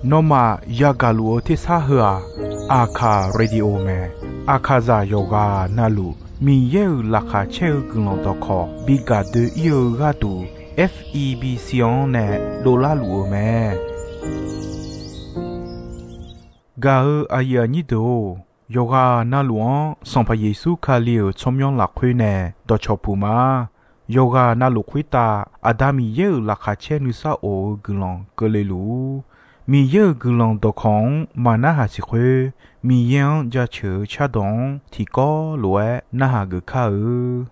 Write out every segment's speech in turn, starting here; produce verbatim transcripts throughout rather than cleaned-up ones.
Nawmaf yagaq luf-eu tersar heu-aq, Aqkaq radio mae. Aqkaqzaq yawqghaq navluf Miqyaer-euq laqkhaq caer-eu guiqlanq dawqkawq bi gaq doe-ir-eu gharduq, F E B C-anr nae dovlar luf-eu mae. Gaq-eu aqyuif aqnyir deuq-or, yawqghaq navluf-anr Sanqpaq Yeqsur Kali-euq tsawrmyanr lafkhoer nae dawqcawq puq ma. Yawqghaq navluf khoertav Aqda Miqyaer-euq laqkhaq caer nuisar of-eu guiqlanq keuvle luf-ur. Miqyaer-euq guiqlanq dawqkawq-anr maqnarhaq siq khoer, Miqyaer-anr jaceuq-eu cardawq-anr tiqkawv lof-aer narhaq geuf kar-eu.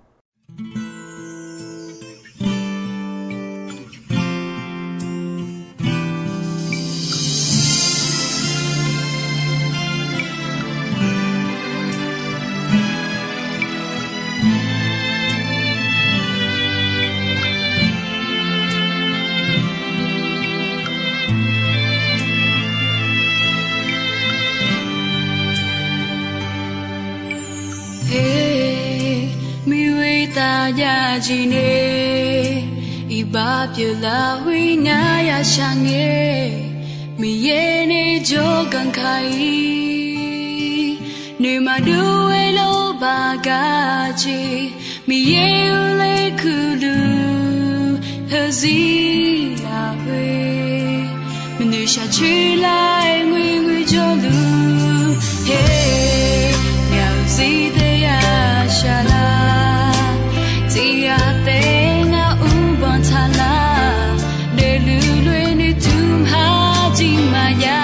Her, miqwe taf jav jeq nae, iqbax pyeuflar khoer ngar ya shaq ngae, Miqyaer nae jawrganq kaq-ir. Noeqmaqdur-aer lawrbaq gar jeq, Miqyaer-euq laer kuirluf heuzir lafkhoer, maqnoeq shaqcoer lar-aer ngoerngoer jawrluf her, ngaq-euq zir taef ya shaq lar, tiq ghaq taef ngar mrbanq taq lar, daefluf lof-aer noeqtmq ha jir maqya,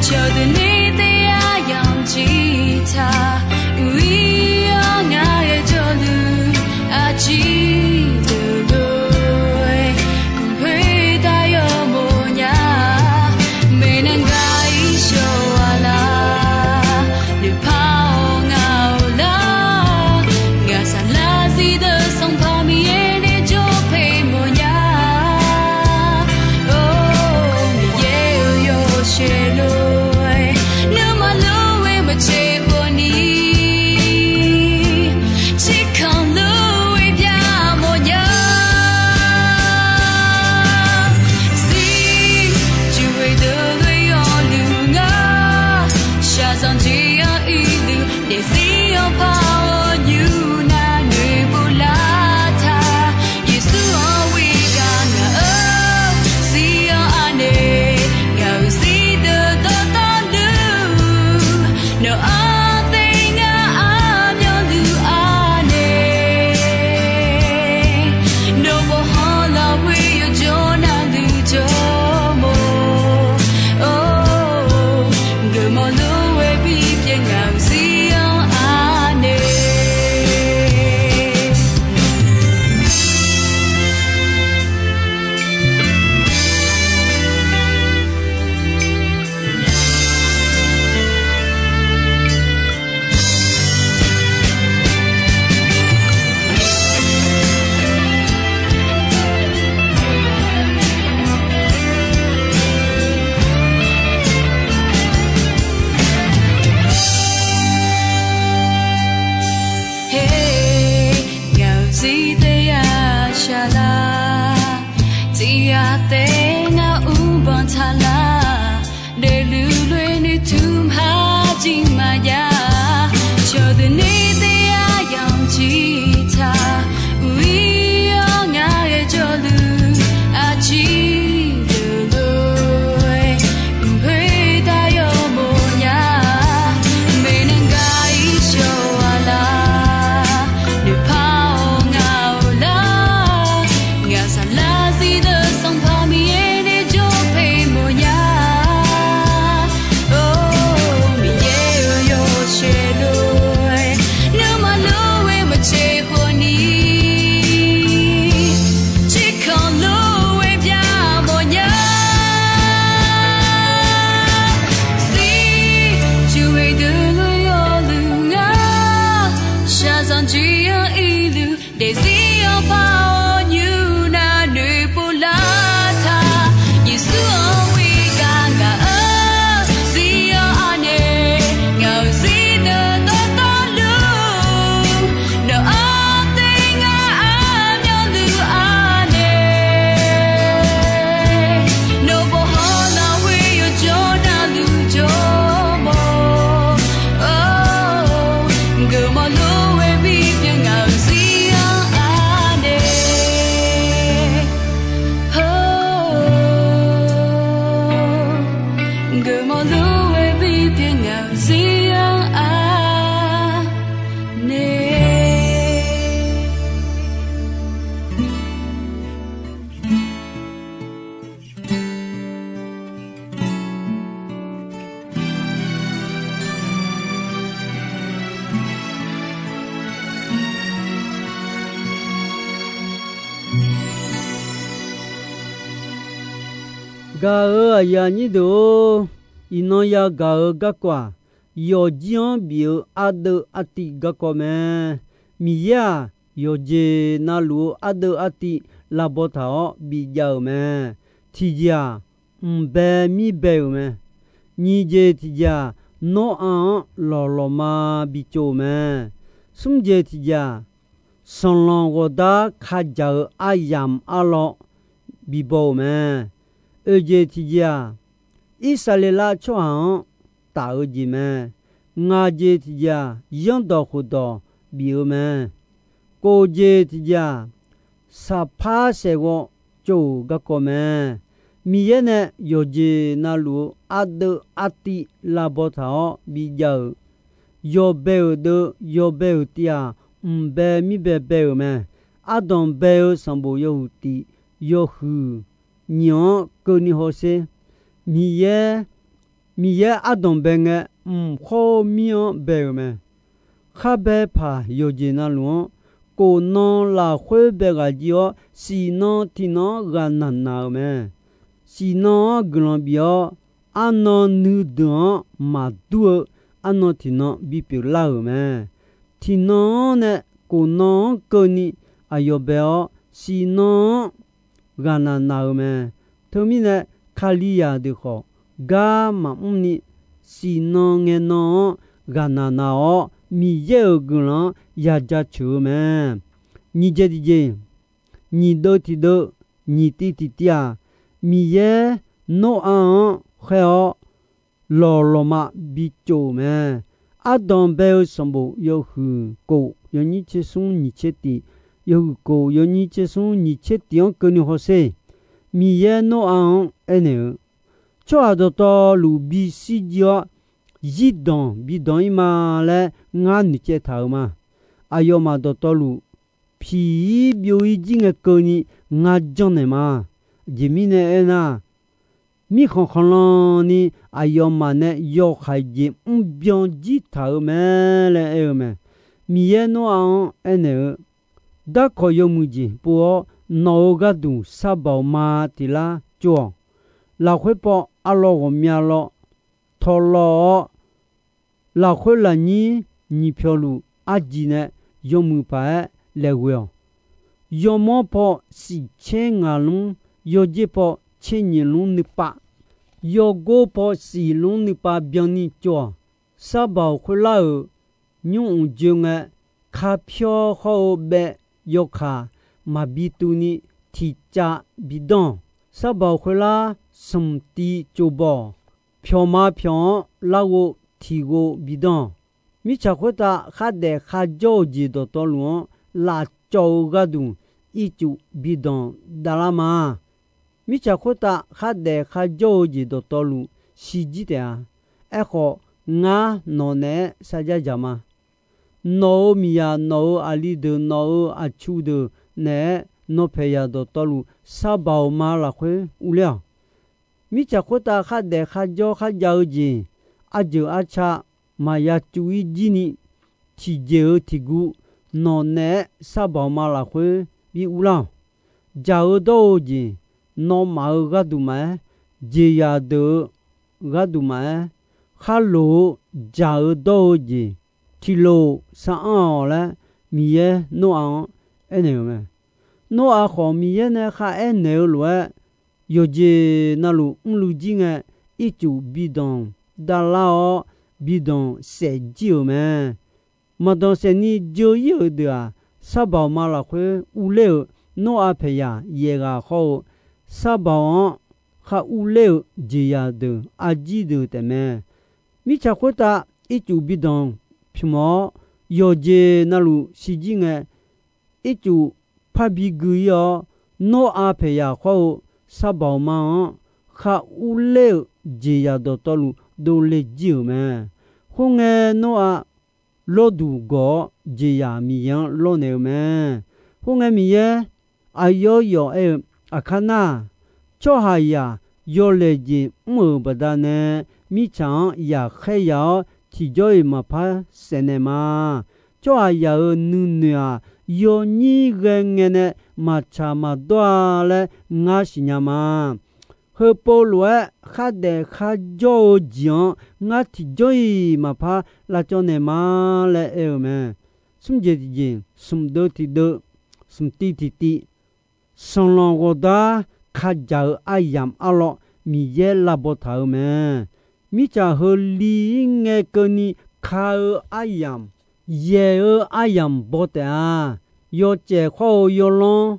cawqdeuq nae taef ya yamq jir taq, uiq-ir-awr ngar ghae jawrluf aqjir deuq lof-aer, Khoertav yawmawf nya, maeqnan gaq-ir shawq-a lar, noeqpar-awr ngaq-awq lar, ngaq saqlar zir deuq Sanqpaq Miqyaer nae jawr paeq mawf nya. Or, Miqyaer-euq yawshaef lof-aer, nuima lof-aer maqtser khawf ni, tserkanq lof-aer byaq mawf nya. Zir, juqghoe deuq lof-aer yawluq ngar, shaqzanq jeq-anr uiqduq daefzir-anr par-awr nymr nar noeqpov lar taq. Yeqsur-anr ghoe gar ngaq-euq zir-anr anaeq, ngaq-euq zir deuq dawqtawvluf, nawq-anr taef ngar armyanluf anaeq, nawq bawqhanq lafkhoer yawjawr navluf jawrmawf-or, geufmawf lof-aer bipyeuf ngaq-euq zir-anr anaeq. Her, ngaq-euq zir taef ya shaq lar, tiq ghaq taef ngar mrbanq taq lar, daefluf lof-aer noeqtmq ha jir maqya, cawqdeuq nae taef ya yamq jir taq, uiq-ir-awr ngar ghae jawrluf aqjir deuq lof-aer, khoertav yawmawf nya. Maeqnan gaq-ir shawq-a lar, noeqpar-awr ngaq-awq lar, ngaq saqlar zir deuq Sanqpaq Miqyaer nae jawr paeq mawf nya. Or, Miqyaer-euq yawshaef lof-aer, nuima lof-aer maqtser khawf ni, tserkanq Gaq-euq aqyuif aqnyir deuq-or, iqnan yagaq-eu garkawv-aq, yawqjir-anr bif-eu ardeuv artiv garkawv mae. Miqyaer-aq, yawqjeq navluf-eu ardeuv artiv lavbaw taq-awr bijav-euq mae. Tiqjeq-aq, mqbae mirbae-euq mae. Nyiq jeq tiqjeq-aq, Nawr-aq-anr lawqlawqma bitsov-euq mae. Smr jeq tiqjeq-aq, sanqlanq ghawqdar kajaq-eu aryamq arlawr bibaw-euq mae. Oeq jeq tiqjeq-aq, Irsaqleqlav tsawrhaq-anr taf-eu jeq mae. Ngaq jeq tiqjeq-aq, yanrdawq khofdawq bif-eu mae. Kof jeq tiqjeq-aq, saqpar saeqghawv tsov-euq garkawv mae. Miqyaer nae yawqjeq navluf-eu ardeuv artiv lavbaw taq-awr bijav-euq, yawbae-euq deuv yawbae-euq tiv-aq, mqbae mirbae bae-euq mae. Ardanq bae-eu sanqbof yawhuiq tif yawhuiq nyiq-anr keuvni hawsher. Miqyaer, Miqyaer ardanq bae ngae, mq khawr mir-anr bae-euq mae. Khar bae paq yawqjeq navluf-anr, kof nan lafkhoer bae ghaq jir-awr, siq nan tiq nan-anr ghaqnaq naq-euq mae. Siq nan-anr guiqlanq bif-awr, arnan nuideuq-anr maqdur-eu arnan tiq nan bipyeuf lar-euq mae. Tiq nan-anr nae kof nan-anr keuvni aqyawf bae-awr, siq nan-anr ghaqnaq naq-euq mae. Teumirnae, Kalizaq deuq khawf, gar maqmr ni siq nan ngae nan-anr ghaqnaq naq-awr, Miqyaer-euq guiqlanq-anr yajaceuq-eu mae. Nyiq jeq tiqjeq, nyiq deuv tiq deuv, nyiq tiv tiq tiv-aq, Miqyaer Noraq-anr khaer-awr, lawqlawqma bitsov-euq mae. Ardanq bae-eu sanqbof yawhuiq kof yawnyir tser smr nyiq tser tif, yawhuiq kof yawnyir tser smr nyiq tser tif-anr keuvni hawsher. Miqyaer Noraq-anr aernaeq-eu, tsawrhaq dawqtawvluf bishir jir-awr, zirdanq bidanq-ir ma laer ngar noeqcaev taq-euq ma. Aqyawfmaf dawqtawvluf piq-ir byov-ir jir ngae keuvni ngar janrnaeq ma. Aqjeq mirnae aernar, mirkhanq khanqlan ni aqyawfmaf nae yawhaiq jeq mrbyan jir taq-euq mae laer aer-eu mae. Miqyaer Noraq-anr aernaeq-eu, darkawq yawmuiq jeq pov-awr, nawq-euq gharduq sar baoq ma tiq lar tsov-awq. Lafkhoer paw arlawr ghawqmya lawr tawqlawq-awr, lafkhoer lafnyir nyiq pyawq luf arjif nae yawmuiq paq-aer laeqghoe-awq. Yawmawr paw siq tser ngaq lmr, yawjer paw tser nyiq lmr nuipav, yawgor paw siq lmr nuipav byanni tsov-awq. Sar baoq khoerlar-euq nymr mq joe ngae, kapyawr hawr-eu baev yawkaq maqbi tuvni tiqcav bi danr-awq. Sar baoq khoerlar smq tiv tsov bawq, pyawqma pyawq-anr larghov tiqghov bi danr-awq. Mirtsaq khoertav khardaef kharjawr-eu jeq dawqtawvluf-anr lafcawv-eu gharduq ircuf bi danq davlar ma. Mirtsaq khoertav khardaef kharjawr-eu jeq dawqtawvluf shirjir taef-a. Aerkhawf, ngar nawq naeq-aer sarjar dzaq ma. Nawq-euq miqyaq, nawq-euq aqli deuq, nawq-euq aqtsu deuq naeq-aer nawq paeqyaq dawqtawvluf sar baoq ma lafkhoer urler-awq. Mirtsaq khoertav khardaef kharjawr kharjav-eu jeq, arjeuq arca maqya cuf-ir jir ni, tiqjeq-eu tiqguv nawq naeq-aer sar baoq ma lafkhoer bi urlar-awq. Dzaq-eu dawr-eu jeq, nawmaf-euq gharduq maqaer, jeqzaq deuq-eu gharduq maqaer, khar loq-eu dzaq-eu dawr-eu jeq tiqloq sar anr-awq laer, Miqyaer Noraq-anr aernaeq-euq mae. Noraq khawf, Miqyaer nae kharaer naeq-eu lof-aer, yawqjeq navluf mrluiv jir ngae, ircuf bi danq davlar-awr, bi danq saef jir-euq mae. Maqdanq saef ni dzeur-ir-euq deuq-aq, sar baoq ma lafkhoer urler-euq Noraq paeqyaq yaeq ghaq hawr-eu, sar baoq-anr khar urler-euq jeqzaq deuq arjir deuq taefmae. Mirtsaq khoertav ircuf bi danq pymq-awr, yawqjeq navluf shirjir ngae, ircuf parbi gui-ir-awr, Noraq paeqyaq hawr-eu sar baoq ma-anr khar urler-euq jeqzaq dawqtawvluf dovle jir-euq mae. Khoerngae, Noraq lawrduq gawq-awr, jeqzaq Miqyaer-anr lawrnaeq-eu mae. Khoerngae, Miqyaer aqyawf yawf aer-eu, Aqkar nar-aq, tsawrhaqzaq yawlaeq jeq mr-euq baqdanae, mirtsaq-anr yaqkhaer yaq-awr, tiqjawr-iq maqpar saef naeq ma. Tsawrhaqzaq-euq nuinoeq-aq, yawnyir ghae ngae nae maqtsaq maqdawr-a laer ngar siqnya ma. Heupov lof-aer khardaef kharjawr-eu jeq-anr ngar tiqjawr-iq maqpar lavcawv naeq ma laer aer-eu mae. Smr jeq tiqjeq, smq deuv tiqdeuv, smq tiv tiqtiv, sanqlanq ghawqdar kajaq-eu aryamq arlawr Miqyaer lavbaw taq-eu mae. Mirtsaq heu li-ir ngae keuvni ka-eu aryamq, yaeq-eu aryamq baw taef-a. Yawcaef khawr-eu yawlanr,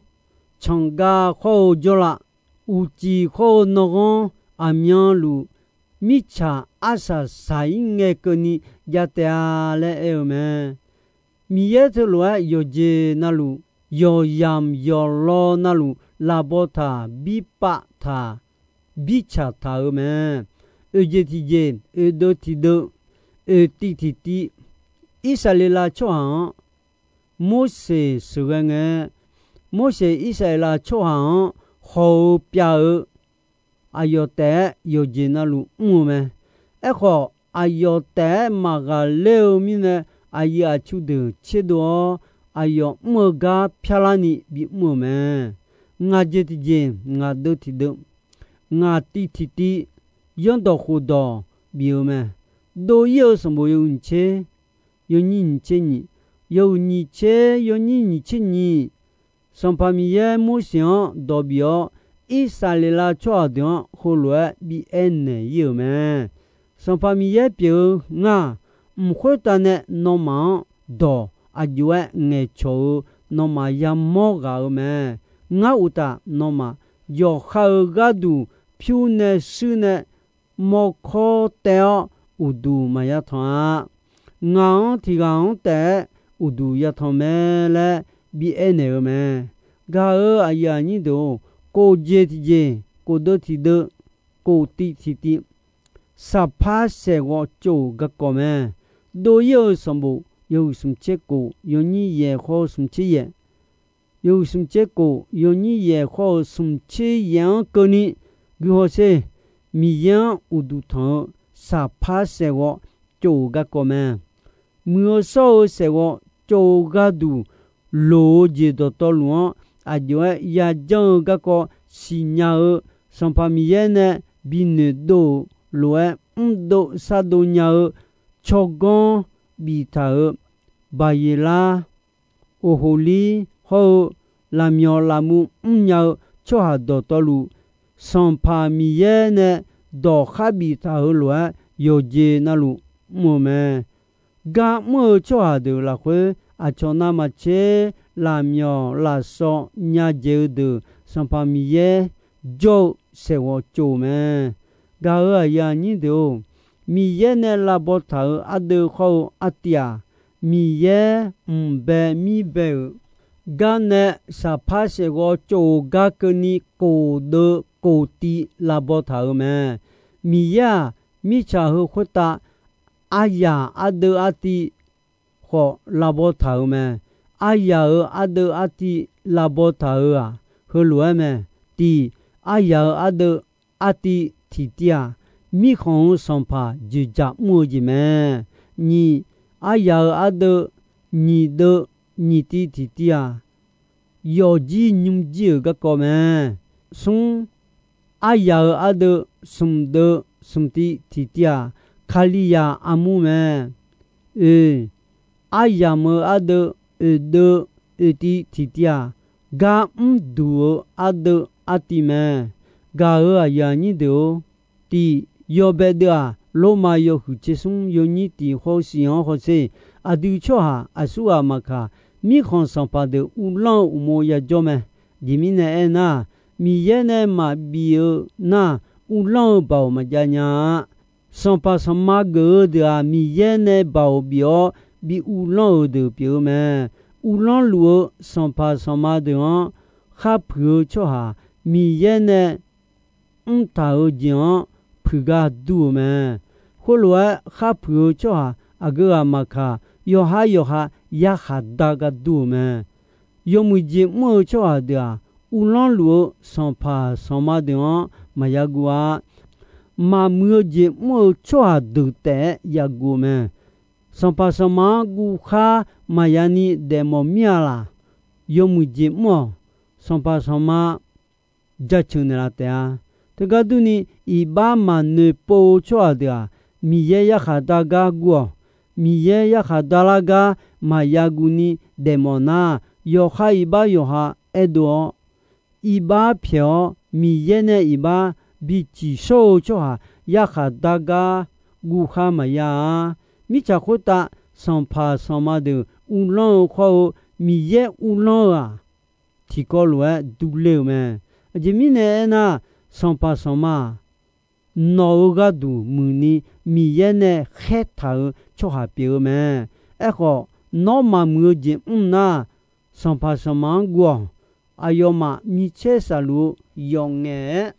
canqgav khawr-eu jawrlav, uqcif khawr-eu nanghanr, aqmyanluf mirtsaq arsaq saq-ir ngae keuvni jav taef-a laer aer-eu mae. Miqyaer teulof-aer yawqjeq navluf, yawqyamq yawqlaw navluf lavbaw taq, birpav taq, birtsaq taq-eu mae. Oeq jeq tiqjeq, oeq deuv tiqdeuv, oeq tiv tiqtiv, Irsaqleqlav tsawrhaq-anr Morseq sheuqghae ngae, Morseq Irsaqleqlav tsawrhaq-anr hawq-eu pyav-eu aqyawf taef-aer yawqjeq navluf mr-eu mae. Aerkhawf, aqyawf taef-aer maqghaqler-eu mirnae, aqyuif aqtsu deuq tserdov-awr, aqyawf mr-eu gar pyarlarni bimr-euq mae. Ngaq jeq tiqjeq, ngaq deuv tiqdeuv, ngaq tiv tiqtiv, yanrdawq khofdawq bif-eu mae. Dov-ir-eu sanqbof yawhuiq nyiq tser, yawnyir nyiq tser nyiq, yawhuiq nyiq tser, yawnyir nyiq tser nyiq, Sanqpaq Miqyaer Morseq-anr dawq bif-awr, Irsaqleqlav tsawrhaq deuq-anr heulof-aer bi aer naeq-ir-euq mae. Sanqpaq Miqyaer pyeuf-eu ngar, mq khoertav nae nawmaf-anr dawq aqjox-aer ngaeqcawq-eu nawmaf yamawr ghaq-eu mae. Ngar uqtaf nawmaf yawqha-euq gharduq pyur nae shuir nae mawrkawr taev-awr uqduq maqya tanq-a. Ngaq-anr tiq ghaq-anr taef-aer uqduq ya tanq mae laer bi aer naeq-eu mae. Gaq-euq aqyuif aqnyir deuq-or, kof jeq tiqjeq, kof deuv tiqdeuv, kof tiv tiqtiv, saqpar saeqghawv tsov-euq garkawv mae. Dov-ir-eu sanqbof yawhuiq smq tser kof, yawnyir yaeq khawr-eu smq tser yaeq, yawhuiq smq tser kof, yawnyir yaeq khawr-eu smq tser yaeq-anr keuvni, guihaw sher, Miqyaer-anr uqduq tanq-eu saqpar saeqghawv tsov-euq garkawv mae. Muiq-eu shawr-eu saeqghawv tsov-eu gharduq loq-eu jeq dawqtawvluf-anr aqjox-aer yajanr-eu garkawv siqnya-eu Sanqpaq Miqyaer nae bi noeqdov-euq lof-aer mrdov shardov nya-eu tsawrganr biftaq-euq Baqyeqlar, Oqhoqlir hawr-eu lafmyawf lafmuv mrnya-eu tsawrhaq dawqtawvluf, Sanqpaq Miqyaer nae dawq khar biftaq-euq lof-aer yawqjeq navluf mr-eu mae. Gar mr-eu tsawrhaq deuq lafkhoer, aqcawq navmaqtser lafmyawf lafsawv nya dzaeq-eu deuq Sanqpaq Miqyaer jawr-eu saeqghawv tsov-eu mae. Gaq-euq aqyuif aqnyir deuq-or, Miqyaer nae lavbaw taq-euq ardeuv khawr-eu artiv-aq, Miqyaer mq bae mir bae-euq gar nae saqpar saeqghawv tsov-euq gar keuvni kof deuv kof tiv lavbaw taq-euq mae. Miqyaer-aq, mirtsaq heu khoertav aryaq ardeuv artiv khawf lavbaw taq-euq mae. Aryaq-euq ardeuv artiv lavbaw taq-euq-aq, heulof-aer mae. Tiq, aryaq-euq ardeuv artiv tiqtiv-aq, mirkhanq-euq sanqpaq dzoeqdzaq mr-eu jeq mae. Nyiq, aryaq-euq ardeuv nyiq deuv nyiq tiv tiqtiv-aq, yawfjir nymrjir-euq garkawv mae. Smr, aryaq-euq ardeuv smq deuv smq tiv tiqtiv-aq, Kalizaq armur mae. Oeq, aryamq-euq ardeuv oeq deuv oeq tiv tiqtiv-aq, gar mrduq-eu ardeuv artiv mae. Gaq-euq aqyuif aqnyir deuq-or, tiq, yawbae deuv-aq, Lormav yawhuiq tser smr yawnyir tiq hawshiq-anr hawsher. Aqdui tsawrhaq aqsurghaq maqkaq, mirkhanq sanqpaq deuq uvlanr-eu uqmov yajawr mae. Aqjeq mirnae aernar, Miqyaer nae maqbif-eu nar, uvlanr-eu baoq maqjav nya-a. Sanqpaq sanqma geuf-eu deuq-aq, Miqyaer nae baoq bif-awr bi uvlanr-euq deuq pyeuf-eu mae. Uvlanr luf-eu sanqpaq sanqma deuq-anr khar puiq-eu tsawrhaq, Miqyaer nae mrtaq-euq jeq-anr puiq gar dur-eu mae. Khoerlof-aer khar puiq-eu tsawrhaq aqgeu ghaq maqkaq, yawqhar yawqha yarkhaq dar gar dur-eu mae. Yawmuiq jeq mr-eu tsawrhaq deuq-aq, uvlanr luf-eu sanqpaq sanqma deuq-anr maqya guv-a. Maqmuiq-eu jeq mr-eu tsawrhaq deuq taef-aer yaguv-eu mae. Sanqpaq sanqma-anr guvkhar maqya ni daefmawf mir-a laq. Yawmuiq jeq mr-awq. Sanqpaq sanqma jaceuq naeqlaf taef-a. Teugar durni, iqbax maqnoeq pov-eu tsawrhaq deuq-aq, Miqyaer yarkhaq dar gar guv-awq. Miqyaer yarkhaq dar lar gar maqya guv ni daefmawf nar, yawqha iqbax yawqha aerdov-awr, iqbax pyaeq-awr, Miqyaer nae iqbax bi ciqshawr-eu tsawrhaq yarkhaq dar gar guv khar maqya-a. Mirtsaq khoertav sanqpaq sanqma deuq uvlanr-eu khawr-eu, Miqyaer uvlanr-eu-aq, tiqkawv lof-aer durler-euq mae. Aqjeq mirnae aernar, sanqpaq sanqma-aq, nawq-euq gharduq muiqni Miqyaer nae khaertaq-euq tsawrhaq pyeuf-eu mae. Aerkhawf, nawr maqmuiq-eu jeq mr nar, sanqpaq sanqma-anr guv-awq. Aqyawfmaf micaer saqluf-eu yawf ngaef-aer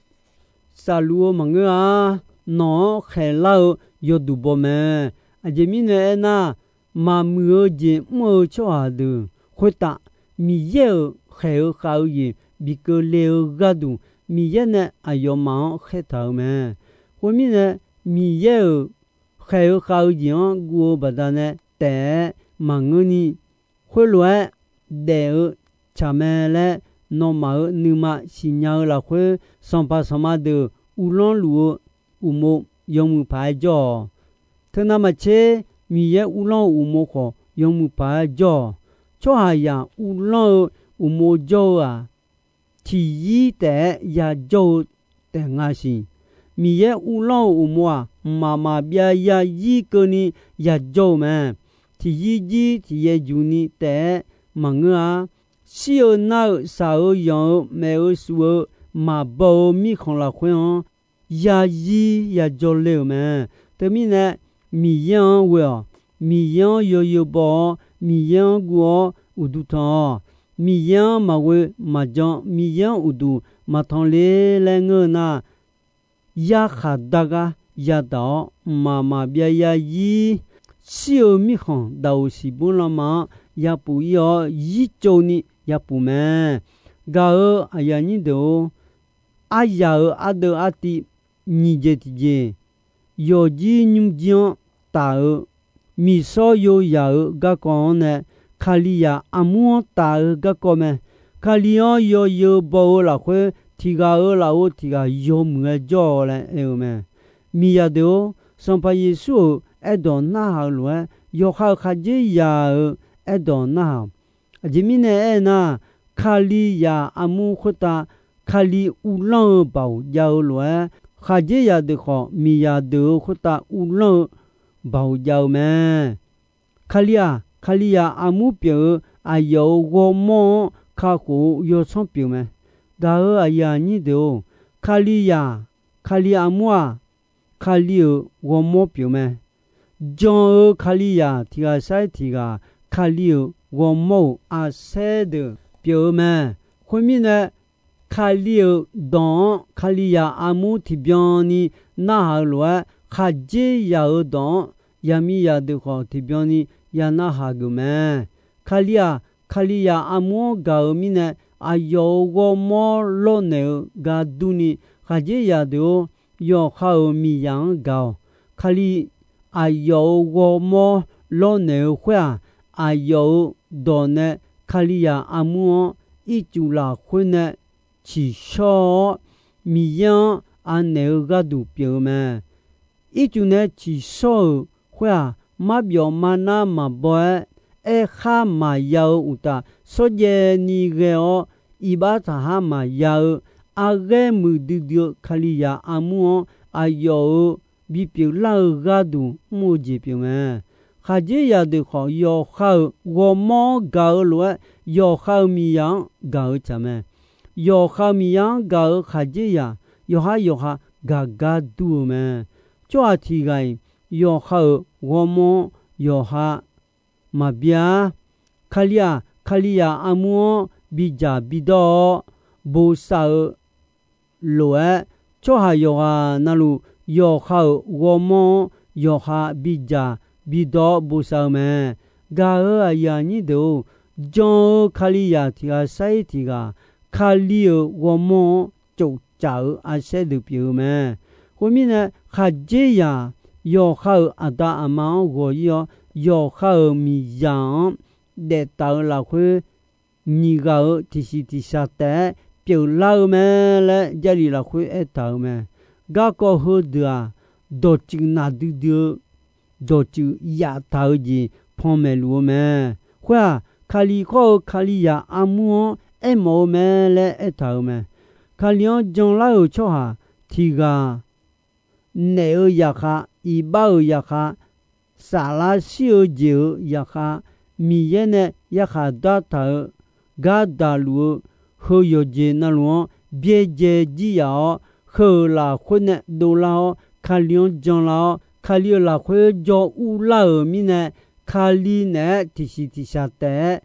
saqluf-eu maqngeur-a. Nawq-anr khaeqlar-eu yawduq baw mae. Aqjeq mirnae aernar, maqmuiq-eu jeq mr-eu tsawrhaq deuq khoertav, Miqyaer-euq khaeq-eu khav-eu jeq bi keuvle-eu gharduq, Miqyaer nae aqyawfmaf-anr khaertaq-euq mae. Khoermirnae, Miqyaer-euq khaeq-eu khav-eu jeq-anr guv-eu baqdanae taef-aer maqngeurni, khoerlof-aer daef-eu tsaq mae laer, nawmaf-euq nuima siqnya-eu lafkhoer, sanqpaq sanqma deuq uvlanr luf-eu uqmov yawmuiq paq-aer jawr-awq. Teunav maqtser, Miqyaer uvlanr-eu uqmov khawf yawmuiq paq-aer jawr-awq. Tsawrhaqzaq uvlanr-eu uqmov jawr-eu-aq, tiqyir taef-aer yajawr-eu taef nga siq. Miqyaer uvlanr-eu uqmov-aq, mqmaq maqbyav yazir keuvni yajawr-eu mae. Tiqyir jir tiqyaer juq ni taef-aer maqngeur-a. Shir-eu nar-eu, shaq-eu yanq-eu, maef-eu shuf-eu, maqbaw-eu mirkhanq lafkhoer-anr yazir yajawr ler-euq mae. Teumirnae, Miqyaer-anr ghoe-awq. Miqyaer-anr yawzeu baw-awr, Miqyaer-anr guv-awr uqduq tanq-awq. Miqyaer-anr maqghoe maqjan, Miqyaer-anr uqduq maqtanq le laer ngeur-eu nar, yarkhaq dar gar yadaq-awr, mqmaq maqbyav yazir, shir-eu mirkhanq daqoq siqbur lanma-anr yapuf ir-awr, yirtsov ni yapuf mae. Gaq-euq aqyuif aqnyir deuq-or, aryaq-euq ardeuv artiv nyiq jeq tiqjeq, yawqjir nymrjir-anr taf-eu, miqsawr yoyaq-euq garkawv-anr nae, Kalizaq armur-anr taf-eu garkawv mae. Kali-anr yawzeu baw-eu lafkhoer, tiq ghaq-euq lafov tiq ghaq yawmuiq-aer jawr-awq laer aer-eu mae. Miqzaq deuq-or, Sanqpaq Yeqsur-euq aerdawq narhaq-eu lof-aer, yawqha-euq khaqdzerzaq-euq aerdawq narhaq-awq. Aqjeq mirnae aernar, Kalizaq armur khoertav Kali uvlanr-eu baoq jav-eu lof-aer, khaqdzerzaq deuq khawf miqzaq deuq-euq khoertav uvlanr-eu baoq jav-eu mae. Kali-aq, Kalizaq armur pyeuf-eu aqyawf-euq ghawrmawr-anr kakhof-eu yawsanr pyeuf mae. Gaq-euq aqyuif aqnyir deuq-or, Kalizaq, Kali armur-aq, Kali-euq ghawrmawr pyeuf mae. Jan-eu Kalizaq tiq ghaq sar-iq tiq ghaq, Kali-euq ghawrmawr-euq arsaer deuq pyeuf-eu mae. Khoermirnae, Kali-euq dawq-anr Kalizaq armur tiqbyan ni narhaq-eu lof-aer, khaqdzerzaq-euq dawq-anr yaqmiqzaq deuq khawf tiqbyan ni ya narhaq geuf mae. Kali-aq, Kalizaq armur-anr gaq-eu mirnae, aqyawf-euq ghawrmawr lawrnaeq-eu gar durni, khaqdzerzaq deuq-or, yawqha-euq miqzaq-anr gaq-awq. Kali aqyawf-euq ghawrmawr lawrnaeq-eu khoer-aq, aqyawf-euq dawq nae Kalizaq armur-anr ircuf lafkhoer nae tsiqshawr-awr, Miqyaer-anr anaeq-eu gharduq pyeuf-eu mae. Ircuf nae tsiqshawr-euq khoer-aq, marbyawf marnar maqbaw-aer, aerkhar maqya-eu uqtaf, shawrjaev ni ghae-awr, iqbax taqhar maqya-eu, arghaer muiqdui dui-eu Kalizaq armur-anr aqyawf-euq bipyeuf lar-eu gharduq mr-eu jeq pyeuf mae. Khaqdzerzaq deuq khawf, yawqha-euq ghawrmawr-anr gaq-eu lof-aer, yawqha-euq miqzaq-anr gaq-eu tsaq mae. Yawqha-euq miqzaq-anr gaq-euq khaqdzerzaq, yawqhar yawqha gaq gar dur-eu mae. Tsawrhaq tiq ghaq-iq yawqha-euq ghawrmawr-anr yawqha maqbyav-ar. Kali-aq, Kalizaq armur-anr bidzaq bidawr-awr bosav-eu lof-aer, tsawrhaq yawqghaq navluf yawqha-euq ghawrmawr-anr yawqha bidzaq bidawr-awr bosav-eu mae. Gaq-euq aqyuif aqnyir deuq-or, jan-eu Kalizaq tiq ghaq sar-ir tiq ghaq, Kali-euq ghawrmawr-anr tsoftsaf-eu arsaer deuq pyeuf-eu mae. Khoermirnae, khaqdzerzaq yawqha-euq aqda aqma-anr ghawq-ir-awr, yawqha-euq miqzaq-anr daeftaf-eu lafkhoer, nyiq ghaq-euq tiqsiq tiqshaq taef-aer pyeuflar-eu mae laer Jarlif lafkhoer aertaq-euq mae. Garkawv heudeuq-aq, dawqtsuif naqdui dui-eu dawqtsuif yaftaq-eu jeq panmaeq luf-eu mae. Khoer-aq, Kali khawr-eu Kalizaq armur-anr aermawf-eu mae laer aertaq-euq mae. Kali-anr janlar-euq tsawrhaq tiq ghaq naef-eu zaqkhav, iqbax-euq zaqkhav, saflar shir-eu jeq-euq zaqkhav, Miqyaer nae yarkhaq dartaq-euq gardaq luf-eu heu yawqjeq navluf-anr byaerdzae jir yaf-awr, heu-euq lafkhoer nae dovlar-awr, Kali-anr janlar-awr, Kali-euq lafkhoer jawr urlar-euq mirnae, Kali naeq-aer tiqsiq tiqshaq taef-aer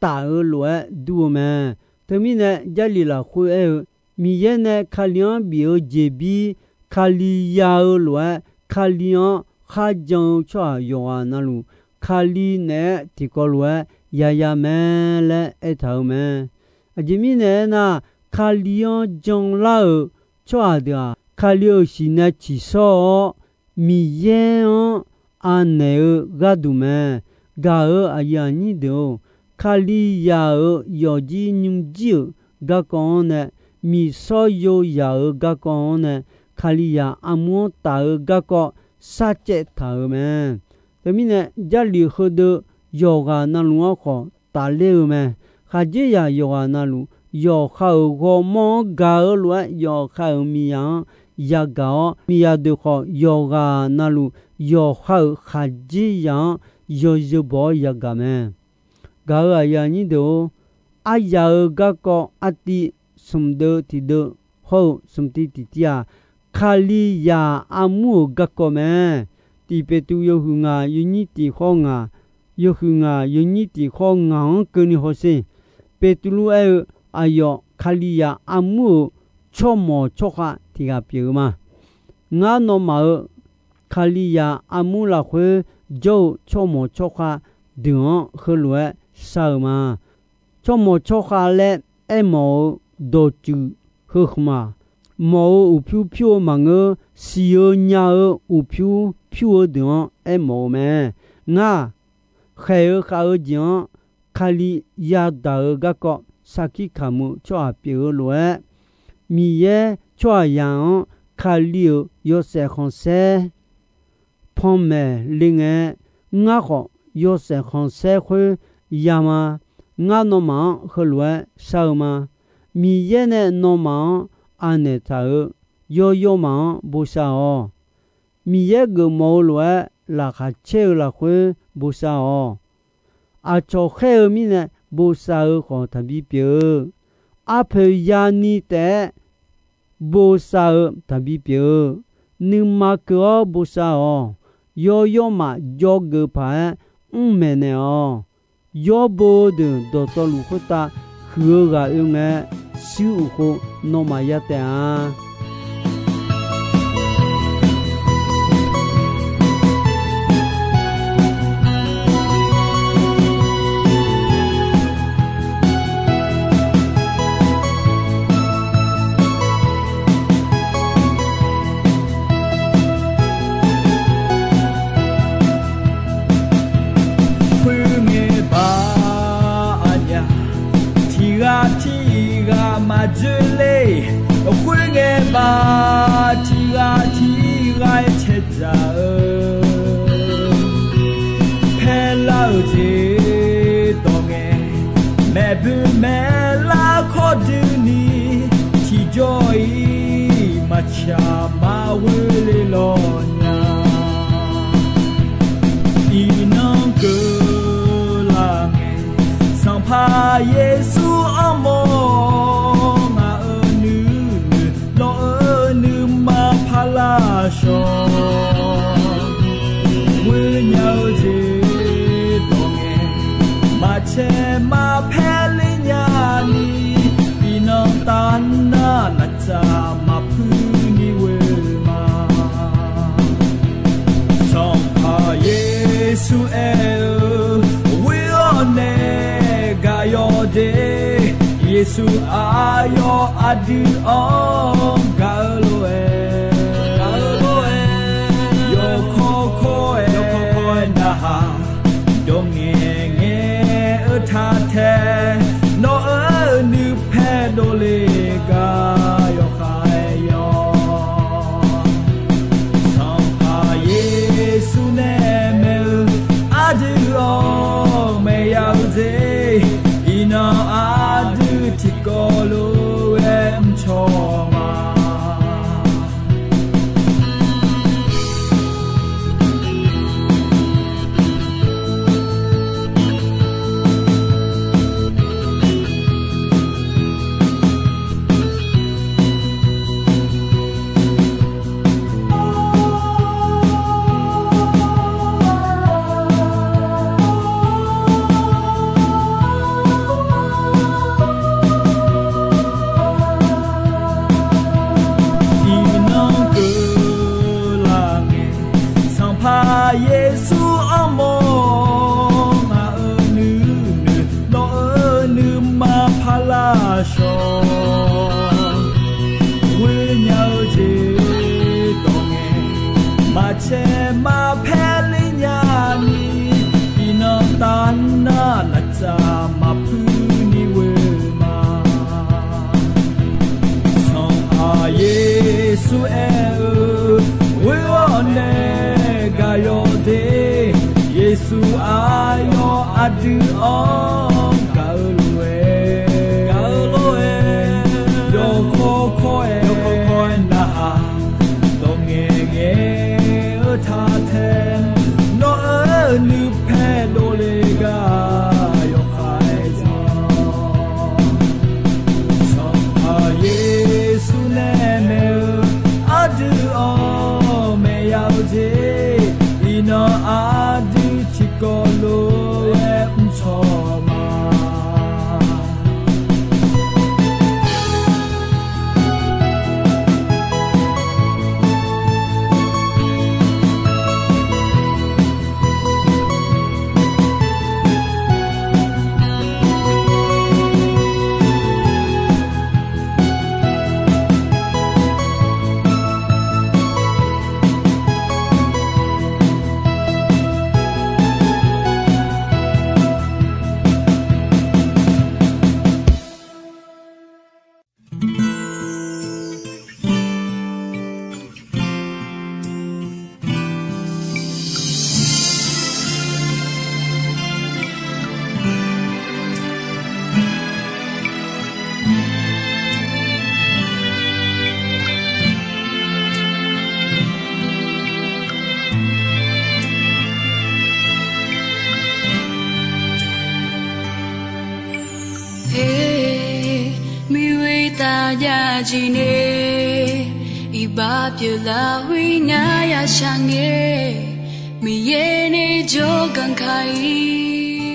taf-eu lof-aer dur-eu mae. Teumirnae Jarlif lafkhoer aer-eu, Miqyaer nae Kali-anr bif-eu jeqbir, Kali ya-eu lof-aer, Kali-anr kharjan-eu tsawrhaq yawqghaq navluf, Kali naeq-aer tiqkawv lof-aer yaya mae laer aertaq-euq mae. Aqjeq mirnae aernar, Kali-anr janlar-euq tsawrhaq deuq-aq, Kali-euq siqnae ciqshawr-awr, Miqyaer-anr anaeq-eu gharduq mae. Gaq-euq aqyuif aqnyir deuq-or, Kalizaq-euq yawqjir nymrjir-euq garkawv-anr nae, miqshawr yo yaq-euq garkawv-anr nae, Kalizaq armur-anr taf-eu garkawv sharcaev taq-euq mae. Teumirnae Jarlif heudeuq yawqghaq navluf-anr khawf tafler-eu mae. Khaqdzerzaq yawqghaq navluf, yawqha-euq ghawrmawr-anr gaq-eu lof-aer yawqha-euq miqzaq-anr yagaq-awr, miqzaq deuq khawf yawqghaq navluf, yawqha-euq khaqdzerzaq-anr yawzeu baw-awr yagaq mae. Gaq-euq aqyuif aqnyir deuq-or, aryaq-euq garkawv artiv smq deuv tiqdeuv hawr-eu smq tiv tiqtiv-aq, Kalizaq armur-euq garkawv mae. Tiq Beqtuvluv yawhuiq ngaq yawnyir tiq khawr ngaq, yawhuiq ngaq yawnyir tiq khawr ngaq-anr keuvni hawsher. Beqtuvluv aer-eu, aqyawf Kalizaq armur-euq tsawrmawq tsawrkhav tiq ghaq pyeuf-eu ma. Ngar nawmaf-euq Kalizaq armur lafkhoer jawr-eu tsawrmawq tsawrkhav deuq-anr heulof-aer shar-eu ma. Tsawrmawq tsawrkhav laer aermawf-eu dawqtsuif heu khmq-aq, mawf-eu uqpyur pyur-eu maqngeur, siq-eu nya-eu uqpyur pyur-eu deuq-anr aermawf-eu mae. Ngar-aq, khaeq-eu khav-eu jeq-anr Kali yadaq-eu garkawv sarkir kamq-eu tsawrhaq pyeuf-eu lof-aer, Miqyaer tsawrhaqzaq-anr Kali-euq yawshaef khanqsaer panmaeq le ngae, ngar khawf yawshaef khanqsaer khoer ya ma. Ngar nawmaf-anr heulof-aer shar-eu ma. Miqyaer nae nawmaf-anr anaeq taq-euq yawr yawrmaf-anr bosav-awq. Miqyaer geufmawf-eu lof-aer laqkhaq caer-eu lafkhoer bosav-awq. Aqcawq khaer-eu mirnae bosav-eu khawf taqbi pyeuf-eu, arpoeq yani taef-aer bosav-eu taqbi pyeuf-eu, nuima keuv-awr bosav-awq. Yawr yawrmaf jawrgeuf paq-aer mrmaeq naeq-awq. Yawr bo deuq dawqtawvluf khoertav huiq-eu ghaq oe ngae, shuir uq khov nawmaf ya taef-a. Khoerngae baq aqnyaf, tiq ghaq tiq ghaq maqdzoerler. Khoerngae baq tiq ghaq tiq ghaq-aer caedzaq-eu, paerlar-eu jeq dawq ngae, maeqboe maeqlar kawrdui ni, tiqjawr-iq maqtsaq maqghoe le lawq nya. Iqnan keuvlar ngae, Sanqpaq Yeqsur armawr ngaq-euq nuinoeq lawq-eu nuima parlar shawq, ghoenya-eu jeq dawq ngae, maqcae maqpaer ler nya ni, iqnan tavnar naqtsaq maqpuir ni ghoe ma. Sanqpaq Yeqsur aer-eu, ghoe-awr nae gaq yawq de. Yeqsur aqyawf aqdui-anr gaq-eu lof-aer, yawkawr kawr-aer narhaq, dawq ngaeq ngaeq-eu taq tae, nawq-euq nuipae dovle Aqdui-anr gaq-eu lof-aer, gaq-eu lof-aer, yawkawr kawr-aer, yawkawr kawr-aer narhaq, dawq ngaeqngaeq-eu taq tae, nawr-eu nuipae dovle gar yawkhav-aer zanr. Sanqpaq Yeqsur nae maeq-eu aqdui-anr maeqya-eu jeq, iqnan aqdui tiqkawv lof-aer mrcaw ma. Miqwe taf jav jeq nae, iqbax pyeuflar khoer ngar ya shaq ngae, Miqyaer nae jawrganq kaq-ir,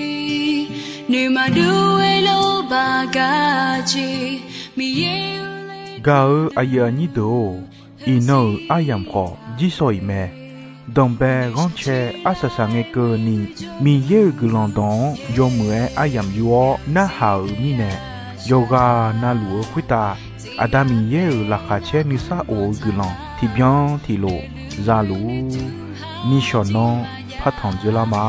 noeqmaqdur-aer lawrbaq gar jeq, Miqyaer-eu le. Gaq-eu aqyuif aqnyir deuq-or, iqnan-euq aryamq khawf jirshaw-iq mae. Danqbae ghanrcae arsaq saq ngae keuvni, Miqyaer-euq guiqlanq dawq-anr yawmuiq-aer aryamq yur-awr narhaq-euq mirnae, yawqghaq navluf-eu khoertav Aqda Miqyaer-euq laqkhaq caer nuisar of-eu guiqlanq tiqbyan tiqlof zaluf-ur. Nishawq nanr partanq dzoerlar ma.